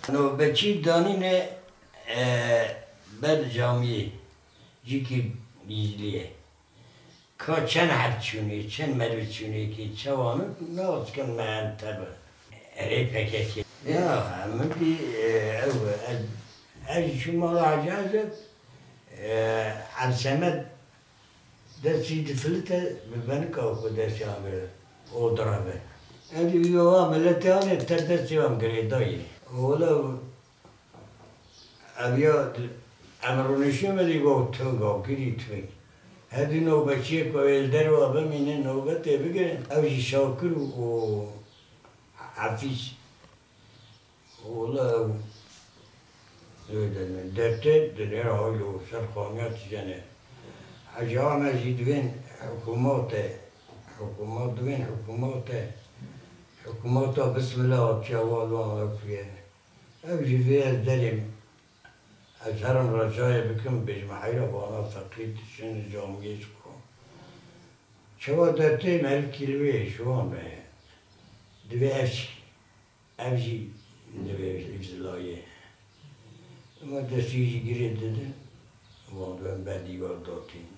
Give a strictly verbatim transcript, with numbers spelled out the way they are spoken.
Navbeçî danîne, e, ber camiyê, cîkî gîzlî ye. Ka çend heb çûnê, çend merv çûnê kî çawa min, nas kin me em tebe. Erê P K K. Ya, min dî, e, ew, ez, ez çû mala Hecî Ezeb, e, Evsemed destî difilite, bi benika xwe destê agire, odira be. Em dî yowa miletê anê te destê wan girêdayê. Ola Ev ya em rûniştî me dî got tunga, girî tûng. Hedî nobetçiyê ku ê li derva bimînin, nobetê bigirin. Ew jî Şakir û, û Hefîz. Wele ew dertê dinêre haylo ser xaniya tijene. Hecî Ahmed jî divên hikûmate, hikûmat divên hikûmate, hikûmata Bismillah hatiye wal wan ew kiriye. Ev jî vê ez derêm. Ez herim recayê bikim, bêjim heyra vana feqîr dişin camiyê ji xwe. Çawa dertê merikî li wê ji wan be. Divê ev jî, ev jî divê îzilayê. Ema destî jî girê didin, wan divên ber dîwar datîn.